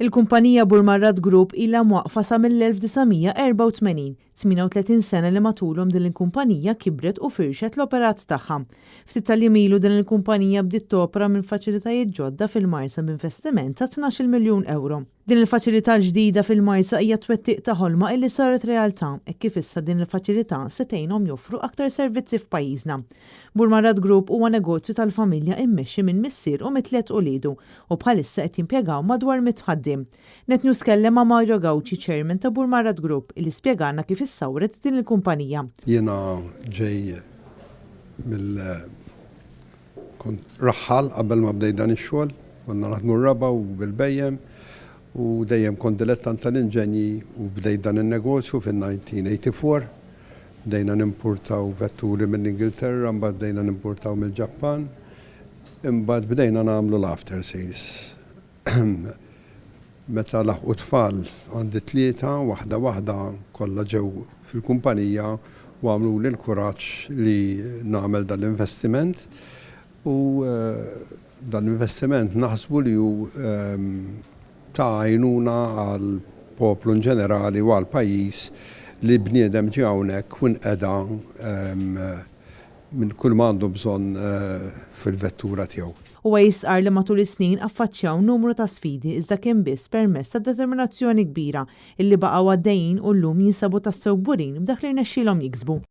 Il-kumpanija Burmarrad Group ilha mwaqqfa sa mill-1984, 38 sena li matulhom din il-kumpanija kibret u firxet l-operat tagħha. Ftit tal-jiem ilu din il-kumpanija bdiet topera minn faċilitajiet ġodda fil-Marsa b'investiment ta' 12-il miljun ewro. Din il-faċilità l-ġdida fil-Marsa hija twettiq ta' ħolma illi saret realtà hekk kif issa din il-faċilità se tgħinhom joffru aktar servizzi f'pajjiżna. Burmarrad Group huwa negozju tal-familja immexxi minn missier u mit-tliet uliedu u bħalissa qed jimpjegaw madwar 100 ħaddiem. Net News tkellem ma' Mario Gauci, Chairman ta' Burmarrad Group, illi spjegalna kif issawret din il-kumpanija. Jiena ġej mill kont raħħal qabel ma bdejt dan ix-xogħol, konna naħdmu r-raba' u bil-bhejjem u dejjem kont dilettant tal-inġenji u bdejt dan in-negozju fin-1984. Bdejna nimpurtaw vetturi mill-Ingilterra, imbagħad bdejna nimpurtaw mill-Ġappan, imbagħad bdejna nagħmlu l-after sales. Meta laħqu t-tfal, għandi tlieta, waħda waħda kollha ġew fil-kumpanija u għamluli l-kuraġġ li nagħmel dan l-investiment u dan l-investiment naħsbu li hu ta' għajnuna għall-poplu in ġenerali u għall-pajjiż li bniedem ġie hawnhekk u nqeda minn kull ma għandu bżonn fil-vettura tiegħu. Huwa jistqarr li matul is-snin affaċċjaw numru ta' sfidi iżda kien biss permezz ta' determinazzjoni kbira illi baqgħu għaddejjin u llum jinsabu tassew kburin b'dak li rnexxielhom jiksbu.